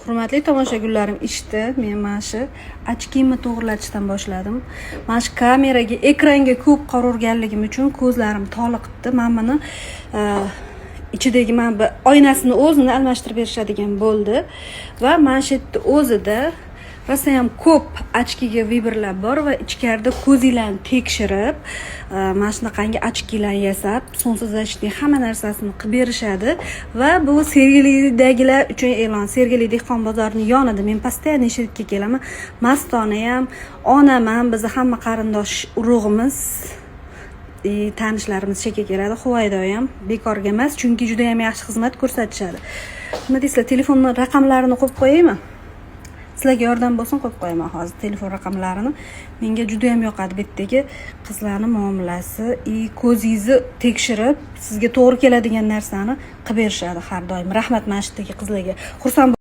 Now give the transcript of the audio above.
Hurmatli tomoshabinlarim, ishda men mana shu очки mni to'g'irlatishdan boshladim. Mana shu kameraga, ekranga ko'p qaraverganligim uchun ko'zlarim toliqibdi. Mana buni ichidagi mana bu oynasini o'zini almashtirib berishadigan bo'ldi va mana shu yerda o'zida rosayam ko'p очки ga выбор lar bor va ichkarida ko'zinglarni tekshirib, mana shunaqangi очки larni yasab, солнцезащитный hamma narsasini qilib berishadi. Va bu Sergelidagilar uchun e'lon. Sergeli dehqon bozorini yonida. Men постоянно shu yerga kelaman. Mastona ham, onam ham, bizni hamma qarindosh urug'imiz и tanishlarimiz shu yerga keladi. Huvaydo ham bekorga emas, chunki juda yam yaxshi xizmat ko'rsatishadi. Nima deysizlar, telefonni raqamlarini qo'yib qo'yaymi? Sizlarga yordam bo'lsin, qo'yib qo'yaman hozir telefon raqamlarini. Menga juda yam yoqadi bu yerdagi qizlarni muomalasi и ko'zingizni tekshirib, sizga to'g'ri keladigan narsani qilib berishadi har doim. Rahmat mana shu yerdagi qizlarga, xursand.